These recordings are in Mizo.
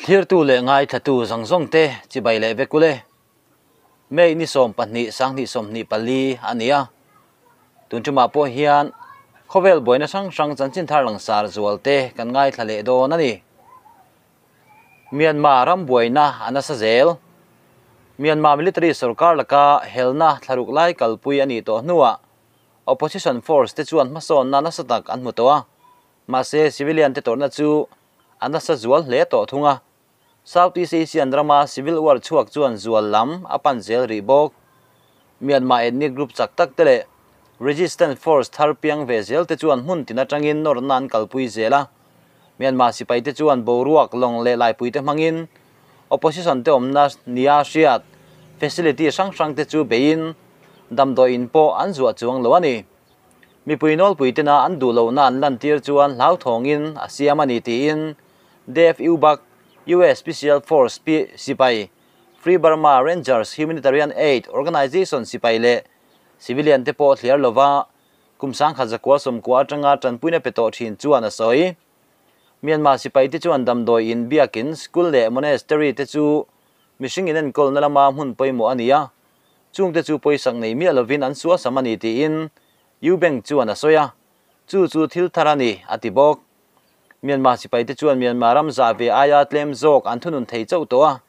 Thirtu leh ngaithlatu zawng zawng te chibai leh vek ule. May ni 12 2024 a ni a. Tun tumah pawh hian khawvel buaina hrang hrang chanchin thar langsar zual te kan ngaithla leh dawn a ni. Myanmar ram buaina a nasa zel. Myanmar military sorkar laka helna thlaruk lai kalpui a nih tawh hnuah opposition force te chuan hmasawnna nasa tak an hmu tawh a. Mahse civilian te tawrhna chu a nasa zual hle tawh thung a. Southeast Asian rama civil war chhuak chuan zual lam a pan zel rih bawk. Myanmar ethnic group chak tak te leh resistance force thar piang ve zel te chuan hmun tin atangin nawrna an kalpui zel a. Myanmar sipai te chuan boruak lawng leh laipui te hmangin opposition te awmna nia hriat facility hrang hrang te chu beiin damdawiin pawh an zuah chuang lo a ni. Mipui nawlpui tena an duh lohna an lantir chuan hlauthawngin a siam a ni tiin Dave Ubak, US Special Force sipai, Free Burma Rangers Humanitarian Aid Organization sipai leh civilian te pawh thliar lova kum 1990 atanga tanpuina pe tawh thin chuan a sawi. Myanmar sipai te chuan damdawiin biakin school leh monastery te chu mihring in enkawlna lama hmun pawimawh a ni a. Chung te chu pawisak nei miah lovin an sual sam a ni tiin Eubank chuan a sawi a. Chu chu thil thar a ni, a ti bawk. Myanmar sipai te chuan Myanmar ram zah ve aia tlem zawk an thunun thei chauh tawh a.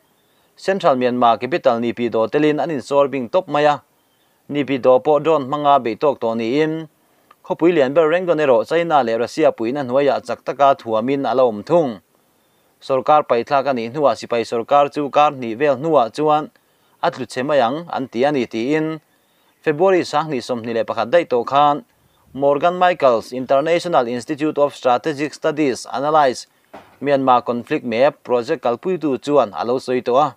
Central Myanmar capital Naypyidaw telin an insawr bing tawp mai a. Naypyidaw pawh drone hmanga beih tawk tawh niin khawpui lian ber Rangoon erawh China leh Russia puihna hnuaiah chak taka thuamin a la awm thung. Sorkar paihthlak a nih hnuah sipai sorkar chu kar hnih vel hnuah chuan a tlu che mai ang an ti a ni tiin February 2021 daih tawh khan Morgan Michaels International Institute of Strategic Studies Analyse Myanmar Conflict Map project kalpuitu chuan a lo sawi tawh a.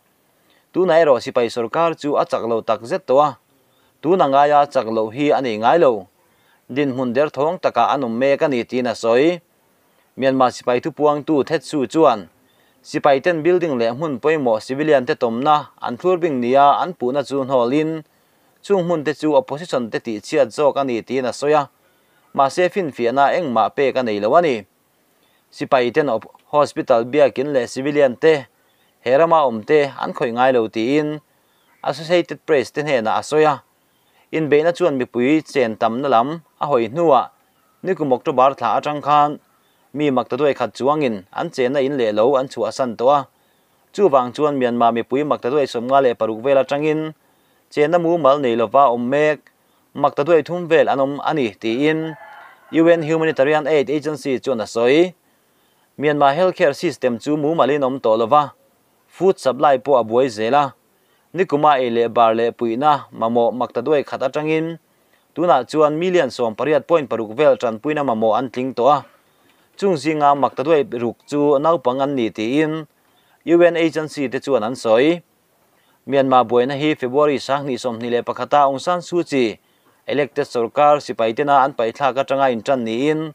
Tunah erawh sipai sorkar chu a chak lo tak zet tawh a. Tuna ngaia chak loh hi a nei ngai lo. Dinhmun derthawng takah an awm mek a ni tiin a sawi. Myanmar sipai thupuangtu Thet Su chuan sipai ten building leh hmun pawimawh civilian te tawmna an thlur bing nia an puhna chu hnawlin chung hmun te chu opposition te tih chhiat zawk a ni tiin a sawi a. Mahse finfiahna engmah pek a nei lo a ni. Sipai ten hospital biakin leh civilian te he rama awm te an khawih ngai lo tiin Associated Press te hnenah a sawi a. Inbeihna chuan mipui chen tamna lam a hawi hnuah nikum October thla atang khan mi maktaduai khat chuangin an chenna in leh lo an chhuahsan tawh a. Chuvang chuan Myanmar mipui maktaduai 56 vel atangin chenna mumal nei lova awm mek maktaduai 3 vel an awm a ni tiin UN Humanitarian Aid Agency chuan a sawi. Myanmar healthcare system chu mumalin awm tawh lova food supply pawh a buai zel a. Nikuma ei leh bar leh puihna mamawh maktaduai khat atangin tunah chuan million 18.6 vel tanpuina mamawh an tling tawh a. Chung zinga maktaduai ruk chu naupang an ni tiin UN agency te chuan an sawi. Myanmar buaina hi February 2021 Aung San Suu Kyi elected sarkar sipai tena an paihthlak atanga intan niin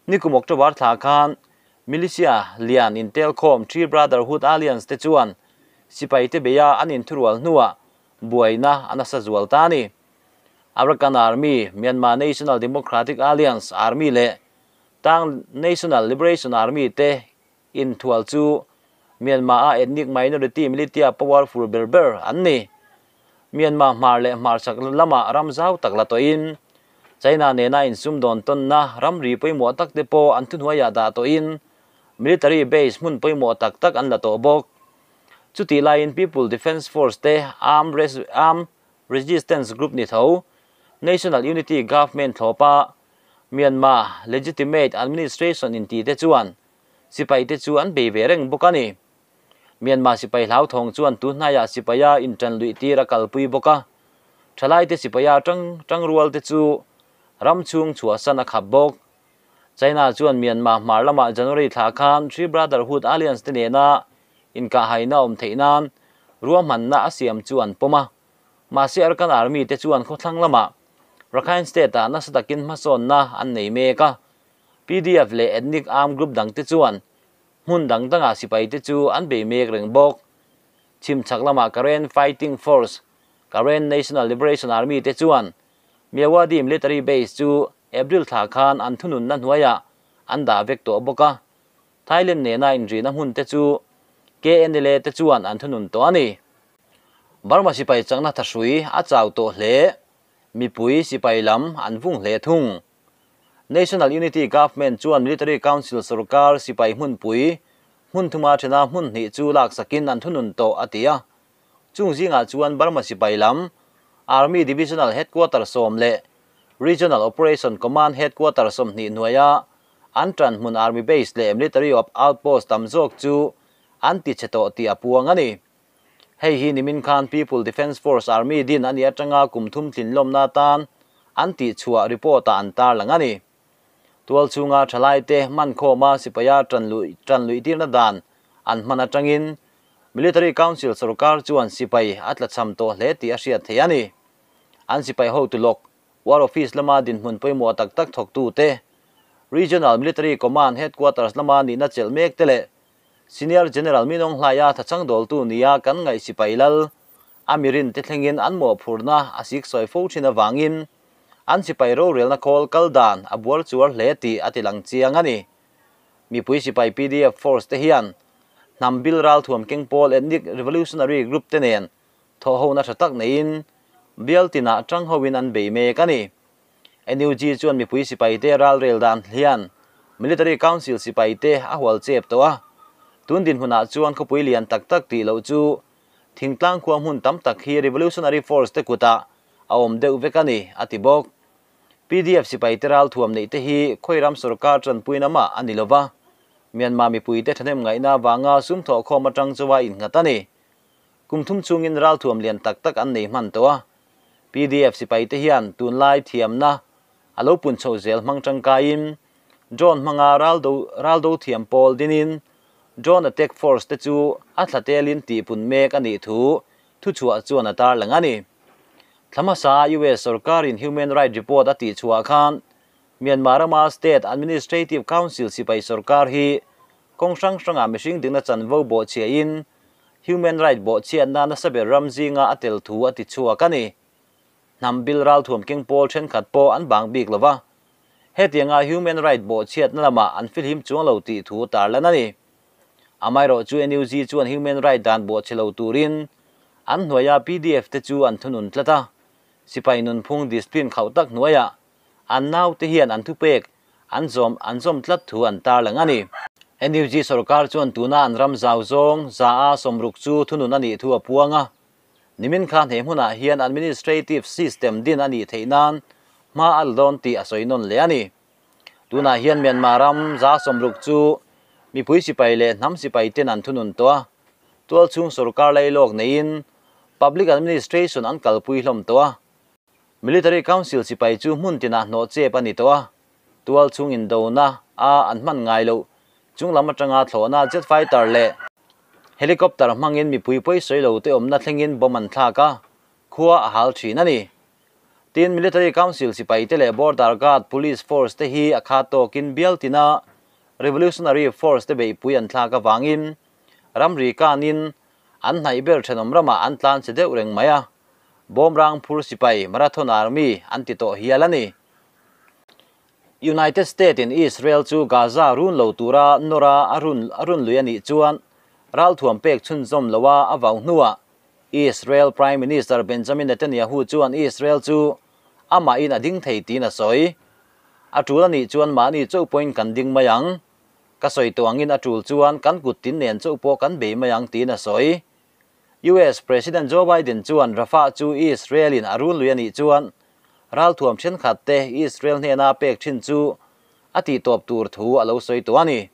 nikum October thla khan militia lian in telkhawm Three Brotherhood Alliance te chuan sipai te beia an inthurual hnuah buaina a nasa zual ta a ni. Arakan Army, Myanmar National Democratic Alliance Army leh Tang National Liberation Army te inthual chu Myanmar a ethnic minority militia powerful ber ber an ni. Myanmar hmar leh hmar chak lama ram zau tak la tawhin China nena insum dawn tawnna ramri pawimawh tak te pawh an thuhnuaiah dah tawhin military base hmun pawimawh tak tak an la tawh bawk. Chuti laiin People Defence Force te armed resistance group ni tho National Unity Government thlawpa Myanmar Legitimate Administration inti te chuan sipai te chu an bei ve reng bawk a ni. Myanmar sipai hlau thawng chuan tunhnaiah sipaia intan luih tir a kalpui bawk a. Thalai te sipaia tang tangrual te chu ram chhung chhuahsan a khap bawk. China chuan Myanmar hmar lama January thla khan Three Brotherhood Alliance te nena inkahhaina awm theih nan ruahmanna a siam chu an pawm a. Mahse Arakan Army te chuan khawthlang lama Rakhine State ah nasa takin hmasawnna an nei mek a. PDF leh ethnic armed group dang te chuan hmun dang dangah sipai te chu an bei mek reng bawk. Chhimchhak lama Karen Fighting Force, Karen National Liberation Army te chuan Myawaddy military base chu April thla khan an thununna hnuaiah an dah vek tawh bawk a. Thailand nena inrina hmun te chu KNLA te chuan an thunun tawh a ni. Burma sipai chakna thahrui a chau tawh hle. Mipui sipai lam an vung hle thung. National Unity Government chuan Military Council sorkar sipai hmunpui hmun thuma thena hmun hnih chu laksakin an thunun tawh a ti a. Chung zingah chuan Burma sipai lam Army Divisional Headquarter sawm leh Regional Operation Command Headquarter 20 hnuaia an tan hmun Army Base leh Military of Outpost tam zawk chu an ti che tawh tih a puang a ni. Hei hi nimin khan People Defence Force Army din ani atanga kum thum tlin lawmna tan an tih chhuah report ah an tar lang a ni. Tual chhunga thalai te man khawma sipaia tan lui tirna dan an hman atangin Military Council sarkar chuan sipai a tlachham tawh hle tih a hriat thei a ni. An sipai ho tu lawk War Office lama dinhmun pawimawh tak tak thawk tu te, Regional Military Command Headquarters lama nihna chelh mek te leh Senior General Min Aung Hlaia thachang dawltu nia kan ngaih sipai lal a mirin te thlengin an mawhphurhna a sik sawi fo thin avangin an sipai rorelna khawl kal dan a buar chuar hle tih a ti lang chiang a ni. Mipui sipai PDF force te hian hnam bil ral thuam keng pawl Ethnic Revolutionary Group te nen thaw ho na tha tak neiin bial tinah tang hoin an bei mek a ni. NUG chuan mipui sipai te ral rel dan hian Military Council sipai te a hual chep tawh a. Tun din hunah chuan khawpui lian tak tak tih loh chu thingtlang khua hmun tam tak hi Revolutionary Force te kuta a awm deuh vek a ni a ti bawk. PDF sipai te ral thuam nei te hi Khoiram sarkar tanpuina mah a ni lova. Myanmar mipui te thahnem ngaihna wanga sum thaw khawm atang chuwa innghat a ni. Kum thum chungin ral thuam lian tak tak an nei hman tawh a. PDF sipai te hian tunlai thiamna a lo pun chho zel hmang tangkaiin drone hmanga raldo thiam pawl dinin drone attack force te chu a thlatelin tih pun mek a nih thu thu chhuah chuan a tar lang a ni. Thlamasa US sarkarin Human Rights Report a tih chhuah khan Myanmar rama State Administrative Council sipai sarkar hi kawng hrang hranga mihring dikna chanvo bawh chhiahin Human Rights bawh chhiatna nasa ber ram zinga a tel thu a ti chhuak a ni. Hnam bil ral thuam keng pawl thenkhat pawh an bang bik lova. Hetianga Human Rights bawh chhiatna lama an filhim chuang lo tih thu tar lan a ni. Amai ro chu NUG chuan Human Rights dan bawh chhe lo turin an hnuaia PDF te chu an thunun tlat a. Sipai nun phung discipline khauh tak hnuaia an nau te hian an thupek an zawm tlat thu an tar lang a ni. NUG sarkar chuan tuna an ram zau zawng za a sawmruk chu thunun a nih thu a puang a. Nimin khan he hmunah hian administrative system din a nih theih nan hma a la dawn tih a sawi nawn le a ni. Tunah hian Myanmar ram za sawmruk chu mipui sipai leh hnam sipai ten an thunun tawh a. Tual chhung sarkar lai lawk neiin Public Administration an kalpui hlawm tawh a. Military Council sipai chu hmun tinah hnawh chep a ni tawh a. Tual chhung indona a an hman ngai lo chung lam atanga thlawhna jet fighter leh helicopter hmangin mipui pawi sawi lo te awmna thlengin bomb an thlak a, khua a hal thin a ni. Tin Military Council sipai te leh Border Guard Police Force te hi a kha tawkin bial tina Revolutionary Force te beihpui an thlak awangin ramri kanin an hnaih ber thenawm rama an tlan che deuh reng mai a. Bomb rang phur sipai Marathon Army an ti tawh hial a ni. United States in Israel chu Gaza run lo tura nora arun lui ani chuan ral thuam pek chhun zawm lowa a vau hnuah Israel Prime Minister Benjamin Netanyahu chuan Israel chu ama in a ding thei tin a sawi. A tul ani chuan mahni chauh pawhin kan ding mai ang. Ka sawi tuangin a tul chuan kan kut tin nen chauh pawh kan bei mai ang tin a sawi. US President Joe Biden chuan Rafah chu Israel in a run lui ani chuan ral thuam thenkhat te Israel hnena pek thin chu a ti tawp tur thu a lo sawi tu ani.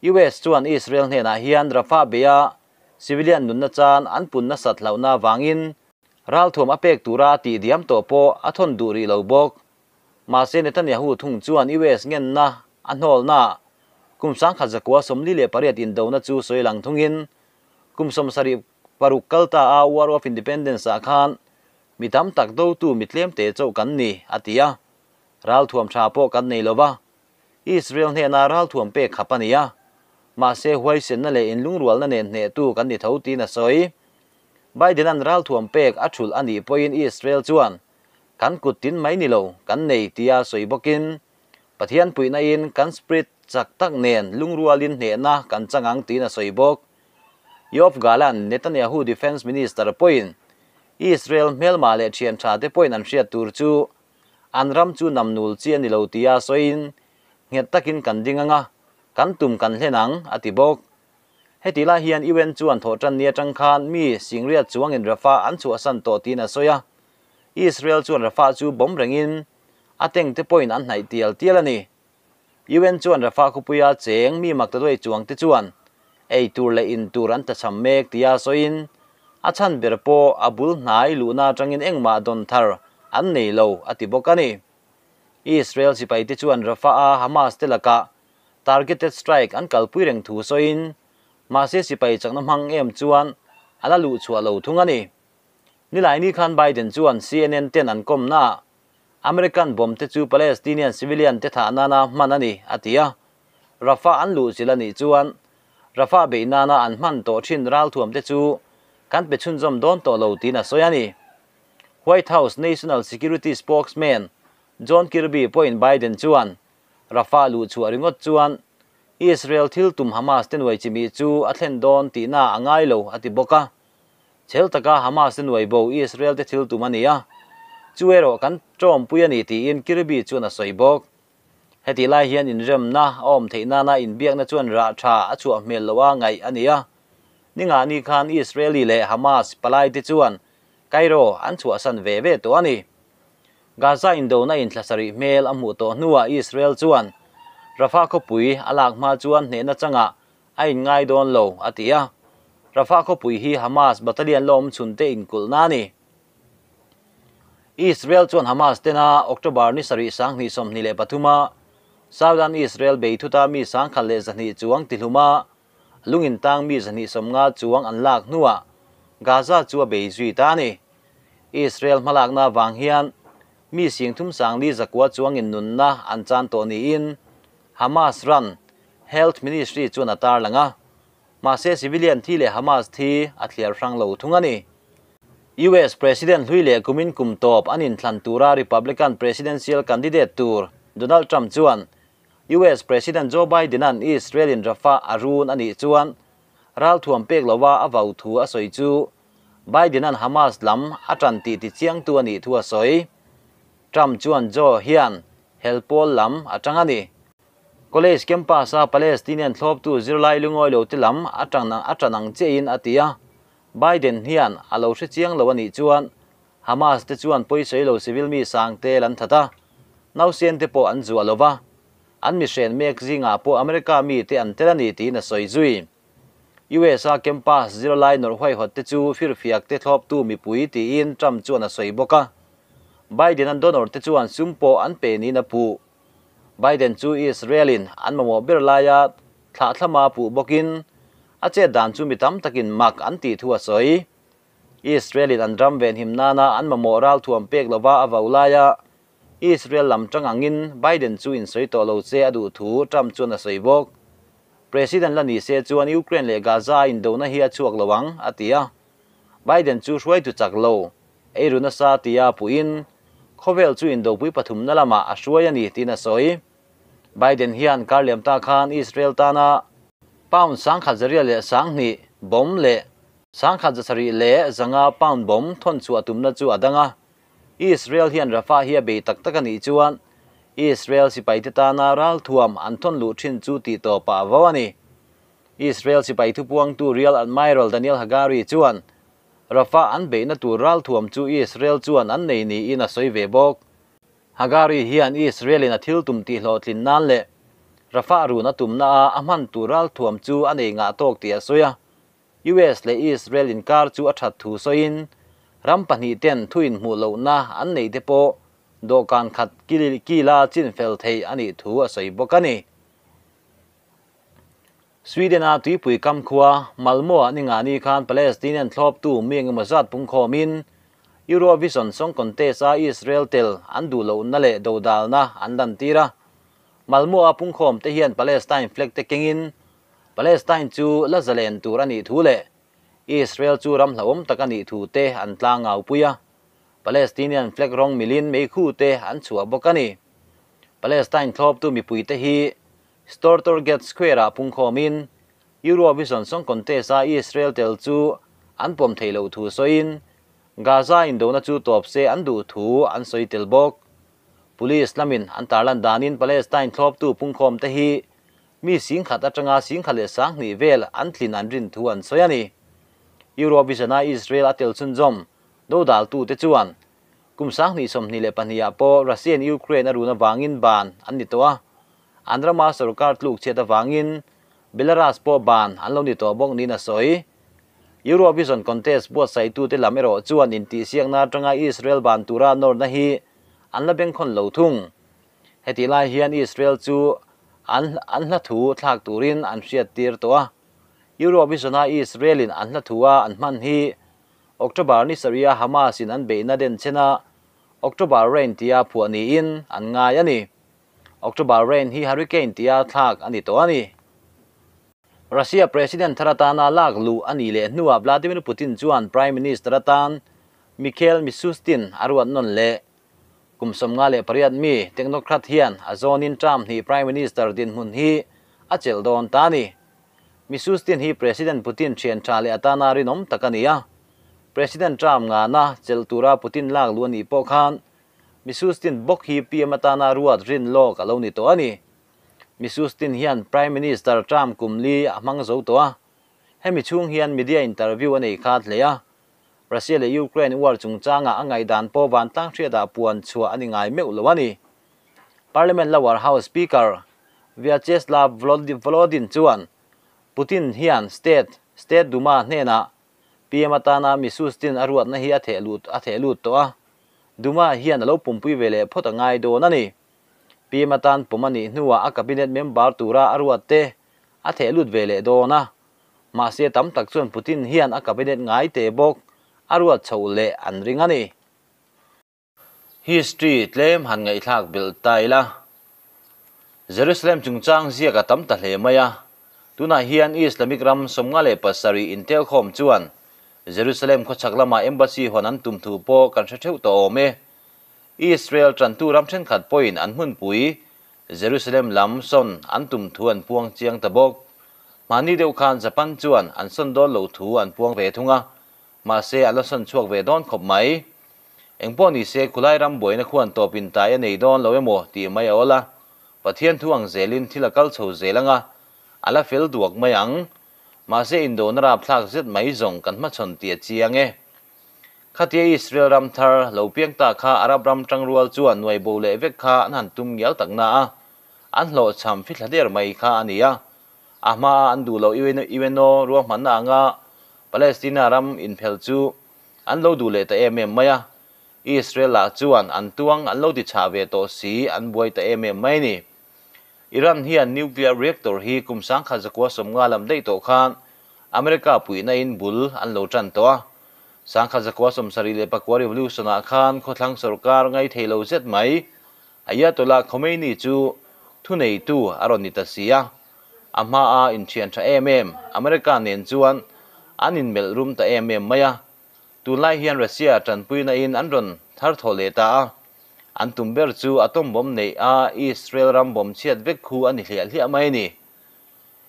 US chuan Israel hnena hian Rafah beia civilian nunna chan an punna sat hlauhna wangin ral thuam a pek tura ti diam tawh pawh a thawn duh rih lo bawk. Mahse Netanyahu thung chuan US ngenna a hnawlna kum sangkhat zakua 48 indona chu sawi lang thungin kum sawmsarih paruk kalta a War of Independence ah khan mi tam tak do tu mi tlem te chauh kan ni a ti a. Ral thuam tha pawh kan nei lova. Israel hnena ral thuam pek khap a ni a. Mahse huaisen na leh inlungrual na nen hne tu kan ni tho tin a sawi. Biden an ral thuam pek a thul a nih pawhin Israel chuan kan kut tin mai ni lo kan nei tia sawi bawkin Pathian puihna in kan spirit chak tak nen lungrualin hnehna kan changang tin a sawi bawk. Yoav Gallant, Netanyahu Defence Minister pawhin Israel hmelma leh thian tha te pawhin an hriat tur chu an ram chu namnul chi a ni lo tia sawiin nghet takin kan ding anga kan tum kan hlen ang, a ti bawk. Heti lai hian UN chuan thawhtanni atang khan mi singriat chuangin Rafah an chhuahsan tawh tiin a sawi a. Israel chuan Rafah chu bawm rengin a tank te pawhin an hnaih tial tial a ni. UN chuan Rafah khawpuia cheng mi maktaduai chuang te chuan ei tur leh in tur an tlachham mek tia sawiin a chhan ber pawh a bul hnai luhna atangin engmah dawn thar an nei lo a ti bawk a ni. Israel sipai te chuan Rafah-a Hamas te lakah targeted strike an kalpui reng thu sawiin mahse sipai chakna hmang em chuan a la luh chhuah lo thung a ni. Nilaini khan Biden chuan CNN ten an kawmnaah American bomb te chu Palestinian civilian te thah nana hman a ni, a ti a. Rafah an luh chilh a nih chuan Rafah beih nana an hman tawh thin ralthuam te chu kan pe chhunzawm dawn tawh lo tiin a sawi a ni. White House National Security spokesman John Kirby pawhin Biden chuan Rafah luh chhuah ringawt chuan Israel thil tum Hamas te nuai chimih chu a thlen dawn tihna a ngai lo, a ti bawk a. Chhel taka Hamas te nuai bo Israel te thil tum a ni a, chu erawh kan tawmpui a ni tiin Kirby chuan a sawi bawk. Hetih lai hian inremna a awm theih nana inbiakna chuan rah tha a chhuah hmel loh a ngaih a ni a. Ningahni khan Israeli leh Hamas palai te chuan Cairo an chhuahsan ve ve tawh a ni. Gaza indona inthla sarih hmel a hmuh tawh hnuah Israel chuan Rafah khawpui a lak hma chuan hnehna changah a inngai dawn lo, a ti a. Rafah khawpui hi Hamas battalion la awm chhunte inkulhna a ni. Israel chuan Hamas tena October ni sarih 2023 a Southern Israel bei thuta mi 1,200 chuang tihluma lungin tang mi 250 chuang an lak hnuah Gaza chu a bei zui ta a ni. Israel hmalakna avang hian mi 34,900 chuangin nunna an chan tawh niin Hamas ran Health Ministry chuan a tarlang a, mahse civilian thi leh Hamas thi a thliar hrang lo thung a ni. US President hlui leh kumin kum tawp an inthlan tura Republican presidential candidate tur Donald Trump chuan US President Joe Biden-a'n Israel-in Rafah a run a nih chuan ralthuam pek lova a vau thu a sawi chu Biden-a'n Hamas lam a tan tih tichiangtu a nih thu a sawi. Trump chuan Joe hian hel pawl lam a tang a ni. College campus-a Palestinian thlawptu zirlai lungawi lo te lam a tan a tan ang chiahin a ti a. Biden hian a lo hre chiang lo a nih chuan Hamas te chuan pawisawi lo civil mi sang te lan that a, nausen te pawh an zuah lo va, an mihren mek zingah pawh America mi te an tel a ni tiin a sawi zui. US-a campus zirlai nawrh huaihawt te chu firfiak te thlawptu mipui tiin Trump chuan a sawi bawk a. Biden-an donor te chuan sum pawh an pe niin a puh. Biden chu Israel-in an mamawh ber laia thlahthlama puh bawkin a chet dan chu mi tam takin mak an tih thu a sawi. Israel-in an ram venhim nana an mamawh ralthuam pek lova a vau laia Israel lam tang angin Biden chu insawi tawh lo che a duh thu Trump chuan a sawi bawk. President la ni se chuan Ukraine leh Gaza a indona hi a chhuak lo ang, a ti a. Biden chu hruaitu chak lo, ei ru nasa tia puhin khawvel chu indopui pathumna lamah a hruai a ni tiin a sawi. Biden hian kar liam ta khan Israel tana pound 12,200 bomb leh 1750 pound bomb thawn chhuah tumna chu a dang a. Israel hian Rafah hi a bei tak tak a nih chuan Israel sipaite tana ralthuam an thawn luh thin chu tih tawpah a vo a ni. Israel sipai thupuangtu Rear Admiral Daniel Hagari chuan Rafah an beihna tur ralthuam chu Israel chuan an nei niin a sawi ve bawk. Hagari hian Israel-in a thil tum tih hlawhtlin nan leh Rafah run a tumna a a hman tur ralthuam chu a nei ngah tawk tih a sawi a. US leh Israel inkar chu a that thu sawiin ram pahnih ten thu inhmuh lohna an neih te pawh dawhkan khat kila chin fel theih a nih thu a sawi bawk a ni. Sweden-a tuipui kam khua Malmo-ah ningani khan Palestinian thlawptu mi engemaw zat pungkhawmin Eurovision Song Contest-a Israel tel an duh lohna leh dodalna an lantir a. Malmo-a pungkhawm te hian Palestine flag te kengin Palestine chu la zalen tur a nih thu leh Israel chu ram hlauhawm tak a nih thu te an tlang ngaupui a, Palestinian flag rawng milin meikhu te an chhuah bawk a ni. Palestine thlawptu mipuite hi Stortorget Square-ah pungkhawmin Eurovision Song Contest-a Israel tel chu an pawm theih loh thu sawiin, Gaza indona chu tawp se an duh thu an sawi tel bawk. Police lamin an tarlan danin Palestine thlawptu pungkhawmte hi mi singkhat atanga singkhat leh sanghnih vel an tlin an rin thu an sawi a ni. Eurovision-a Israel a tel chhunzawm dodaltute chuan kum sanghnih 22 ah pawh Russia-in Ukraine a run avangin ban an ni tawh a, an rama sorkar tluk chhiat avangin Belarus pawh ban an lo ni tawh bawk niin a sawi. Eurovision contest buatsaitute lam erawh chuan intihsiakna atanga Israel ban tura nawrna hi an la bengkhawn lo thung. Hetih lai hian Israel chu an an hla thu thlak turin an hriattir tawh a. Eurovision-a Israel-in an hla thu a an hman hi October ni sarih-a Hamas-in an beihna denchhen a October Rain tia phuah niin an ngai a ni. October Rain hi Hurricane tia thlak a ni tawh a ni. Russia President thar atana lak luh a nih leh hnuah Vladimir Putin chuan Prime Minister atan Mikhail Mishustin a ruat nawn leh. Kum 58 mi technocrat hian a zawnin term hnih Prime Minister dinhmun hi a chelh dawn ta a ni. Mishustin hi President Putin thian tha leh atana rinawm tak a ni a. President term ngana chelh tura Putin lak luh a nih pawh khan Mishustin bawk hi PM atana ruat rin lawk a lo ni tawh a ni. Mishustin hian Prime Minister term kum li a hmang zo tawh a, hemi chhung hian media interview a nei khat hle a. Russia leh Ukraine war chungchangah a ngaihdan pawh vantlang hriatah puan chhuah a ni ngai meuh lo a ni. Parliament Lower House Speaker Vyacheslav Volodin chuan Putin hian State State Duma hnenah PM atana Mishustin a ruatna hi a theh lut a theh lut tawh a, Duma hian a lo pumpui ve leh phawt a ngai dawn a ni. PM atan pawm a nih hnuah a cabinet member tura a ruat te a theh lut ve leh dawn a. Mahse tam tak chuan Putin hian a cabinet ngai te bawk a ruat chhoh leh an ring a ni. History tlem han ngaihthlak belh ta ila. Jerusalem chungchang ziak a tam ta hle mai a. Tunah hian Islamic ram 57 intelkhawm chuan Jerusalem khawchhak lamah embassy hawn an tum thu pawh kan hre theuh tawh awm e. Israel tantu ram thenkhat pawhin an hmunpui Jerusalem lam sawn an tum thu an puang chiang ta bawk. Hmani deuh khan Japan chuan an sawn dawn lo thu an puang ve thung a, mahse an la sawn chhuak ve dawn khawp mai. Engpawh ni se khulai ram buaina khuan tawpin tai a nei dawn lo emaw tih mai a awl a, Pathian thu ang zelin thil a kal chho zel anga a la fel duak mai ang. Mahse indona rapthlak zet mai zawng kan hmachhawn tih a chiang e. Khatia Israel ram thar lo piang ta kha Arab ram tangrual chuan nuai bo leh vek kha an han tum ngial tak na a, an hlawhchham fithla der mai kha a ni a. A hmaa an duh loh UNO ruahmanna anga Palestina ram inphel chu an lo duh leh ta em em mai a. Israel lah chuan an tuang an lo ti chhah ve tawh si an buai ta em em mai a ni. Iran hian nuclear reactor hi kum 1950 lam daih tawh khan America puihna in bul an lo tan tawh a. 1979 revolution-ah khan khawthlang sorkar ngai thei lo zet mai Ayatollah Khomeini chu thuneitu a rawn ni ta si a. A hmaa inthian tha em em America nen chuan an inmelh rum ta em em mai a. Tunlai hian Russia tanpuina in an rawn thar thaw leh ta a. An tum ber chu atom bomb neih a Israel ram bomb chhiat vek khu a ni hliah hliah mai a ni.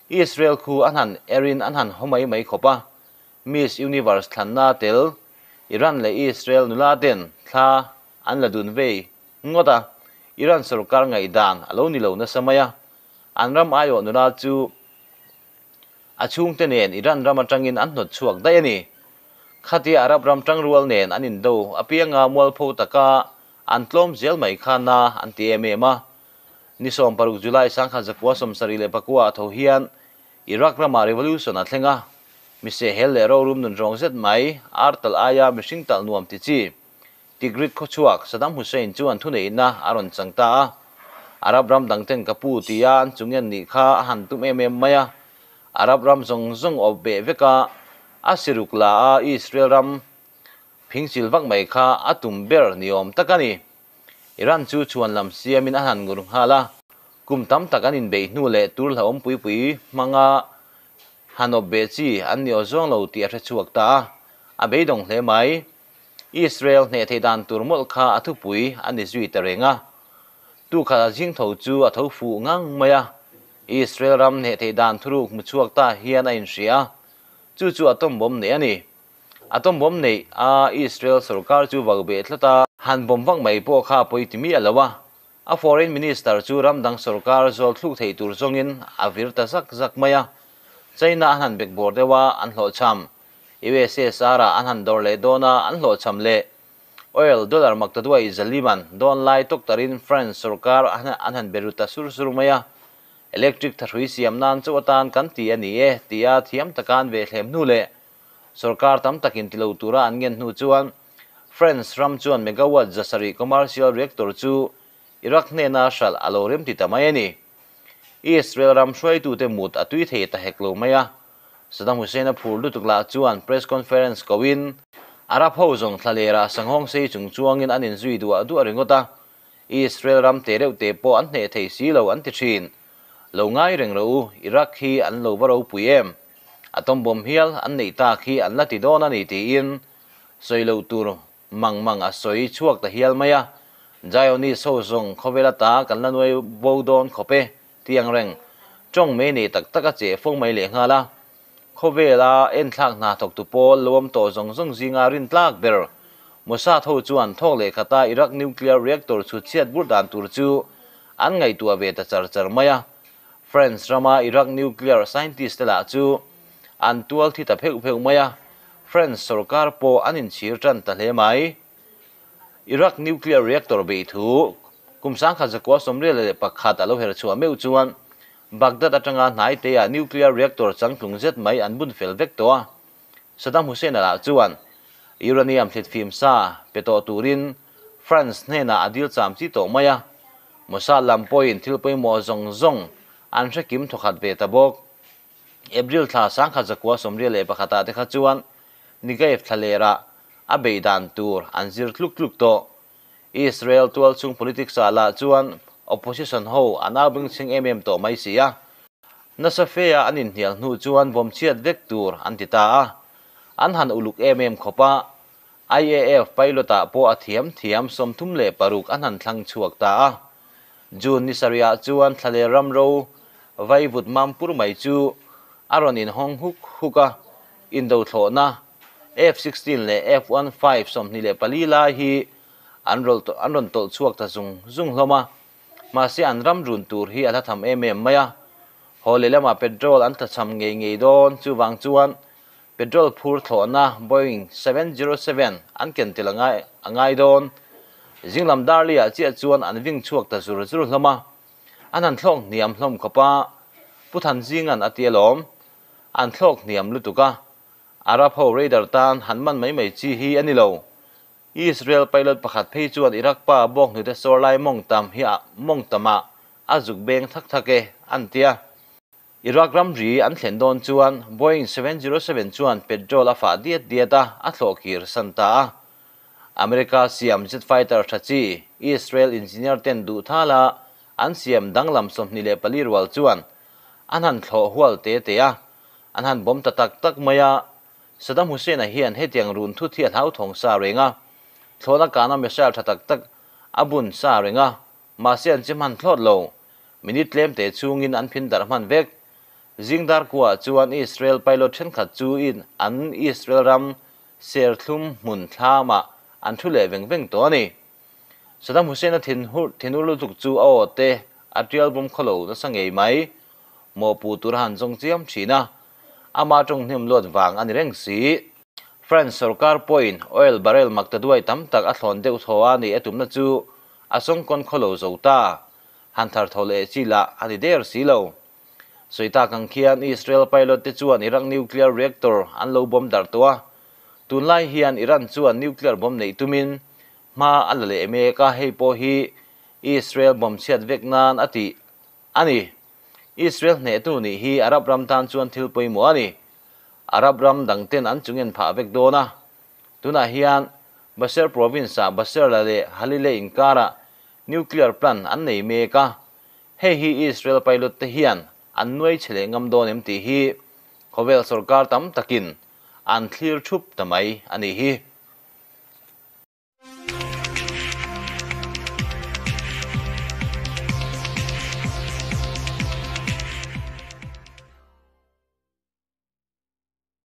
Israel khu an han erin an han haw mai mai khawp a. Miss Universe thlanna tel Iran leh Israel nula ten thla an la dun vei ngawt a. Iran sorkar ngaihdan a lo ni lo nasa mai a. An ram aiawh nula chu a chhungte nen Iran ram atangin an hnawt chhuak daih a ni. Khatia Arab ram tangrual nen an indo apianga mualpho taka an tlawm zel mai kha na an ti em em a. Ni 16 July 1979 a tho hian Iraq rama revolution a thleng a. Mi sehhel leh rorum nun rawng zet mai ar tal aia mihring tal nuam ti chi Tigrit khawchhuak Saddam Hussein chuan thuneihna a rawn chang ta a. Arab ram dang ten ka pu tia an chungen nih kha a han tum em em mai a. Arab ram zawng zawng awp beh vek a, a siruk la a Israel ram phingchil vak mai kha a tum ber ni awm tak a ni. Iran chu chhuan lam siamin a han ngur nghal a. Kum tam tak an inbeih hnu leh tur hlauhawm pui pui hmanga han awp beh chi an ni aw zawng lo tih a hre chhuak ta a, a beidawng hle mai. Israel hneh theih dan tur mawlh kha a thupui a ni zui ta reng a. Tu khat a zing tho chu a tho fuh ngang mai a. Israel ram hneh theih dan thuruk hmu chhuak ta hian a inhria a, chu chu atom bomb neih a ni. Atom bomb neih a Israel sorkar chu vak beh tlat a, han bomb vak mai pawh kha a pawi ti miah lo a, a foreign minister chu ram dang sorkar zawl thluk theih tur zawngin a vir ta zak zak mai a, China an han bekbawr deuh a, an hlawhchham. USSR ah an han dawr leh dawn a, an hlawhchham leh. Oil dollar maktaduai zaliman dawn lai tawk tarin France sorkar an han be ru ta sur sur mai a, electric thahrui siam nan chauh atan kan ti a ni e tia thiam taka an ve thlem hnu leh sorkar tam takin ti lo tura an ngen hnu chuan France ram chuan megawatt 700 commercial reactor chu Iraq hnena hralh a lo rem ti ta mai a ni. Israel ram hruaitute mut a tui thei ta hek lo mai a, Saddam Hussein a phur lutuk lah chuan press conference koin Arab ho zawng thlalera sanghawng sei chung chuangin an inzui duah duah ringawt a, Israel ram te reuh te pawh an hneh thei si lo an ti thin. Lo ngai reng rawh u, Iraq hi an lo va ropui em? Atom bomb hial an neih tak hi an la ti dawn a ni tiin sawi loh tur Mang mang a sawi chhuak ta hial mai a, Zionist ho zawng khawvel ata kan la nuai bo dawn khawp e ti ang reng. Tawng mei nei tak tak a che fo mai lehnghal a. Khawvela enthlak hna thawktu pawl lo awm tawh zawng zawng zinga rin tlak ber Mossad ho chuan thawk leh khata Iraq nuclear reactor chhut chhiat bur dan tur chu an ngaihtuah ve ta char char mai a. France rama Iraq nuclear scientist te lah chu an tual thi ta pheuh pheuh mai a, France sorkar pawh an inchhir tan ta hle mai. Iraq nuclear reactor beih thu kum 1981 a lo her chhuah meuh chuan Baghdad atanga hnai teah nuclear reactor changtlung zet mai an bun fel vek tawh a. Saddam Hussein-a lah chuan uranium thlitfim sa pe tawh turin France hnenah a dil cham chi tawh mai a, Mossad lam pawhin thil pawimawh zawng zawng an hre kim thawkhat ve ta bawk. April thla 1991 ah te kha chuan Negev thlalerah a beih dan tur an zir tluk tluk tawh. Israel tualchhung politics ah lah chuan opposition ho an au bengchheng em em tawh mai si a. Nasa fe a an inhnial hnu chuan bawm chhiat vek tur an ti ta a. An han uluk em em khawp a, IAF pilot ah pawh a thiam thiam 36 an han thlang chhuak ta a. June ni sarihah chuan thlaler ram ro vaivut mam pur mai chu a rawn inhawng huk huk a, indo thlawhna F-16 leh F-15 24 lai hi an an rawn tawlh chhuak ta zung zung hlawm a, mahse an ram run tur hi a hla tham em em mai a. Haw lehlamah petrol an tlachham ngei ngei dawn, chuvang chuan petrol phur thlawhna Boeing 707 an ken tel a ngai dawn. Zinglam darliah chiah chuan an ving chhuak ta zur zur hlawm a, an han thlawk hniam hlawm khawp a, Pu Thanzinga'n a ti alawm, an thlawk hniam lutuk a, Arab ho radar tan han man mai mai chi hi a ni lo. Israel pilot pakhat phei chuan Iraq pa bawnghnute sawr lai mawng tam hi mawng tamah a zuk beng thak thak e, an ti a. Iraq ramri an thlen dawn chuan Boeing 707 chuan petrol a fah diat diat a, a thlawh kir san ta a. America siam jet fighter tha chi Israel engineer ten duh thala an siam danglam 24 rual chuan an han thlawh hual te te a, an han bawm ta tak tak mai a. Saddam Hussein-a hian hetiang run thut hi a hlauthawng sa reng a, thlawhna kana missile tha tak tak a bun sa reng a, Mahse an che hman thlawt lo. Minute tlem te chhungin an phin darh hman vek. Zingdar kuah chuan Israel pilot thenkhat chu in an Israel ram serthlum hmun thlamah an thu leh veng veng tawh a ni. Saddam Hussein-a thinhur thinur lutuk chu a aw te a tial bawm khawlo nasa ngei mai. Mawhpuh tur a han zawng chiam thin a, ama tawng hnem luat vang a ni reng si. France sorkar pawhin oil barrel maktaduai tam tak a thlawn deuh thaw a neih a tumna chu a sawngkawn khawlo zo ta. Han thar thaw leh chi lah a ni der si lo. Sawi tak ang khian Israel pilot te chuan Iraq nuclear reactor an lo bomb darh tawh a. Tunlai hian Iran chuan nuclear bomb neih tumin hma a la leh mek a, hei pawh hi Israel bomb chhiat vek nan a tih a ni. Israel hnehtu nih hi Arab ram tan chuan thil pawimawh a ni. Arab ram dangten an chungen phah vek dawn a. Tunah hian Basel province-ah Basel-a leh Halile inkarah nuclear plant an nei mek a. Hei hi Israel pilot te hian an nuai chhe leh ngam dawn em tih hi khawvel sorkar tam takin an thlir thup ta mai a nih hi.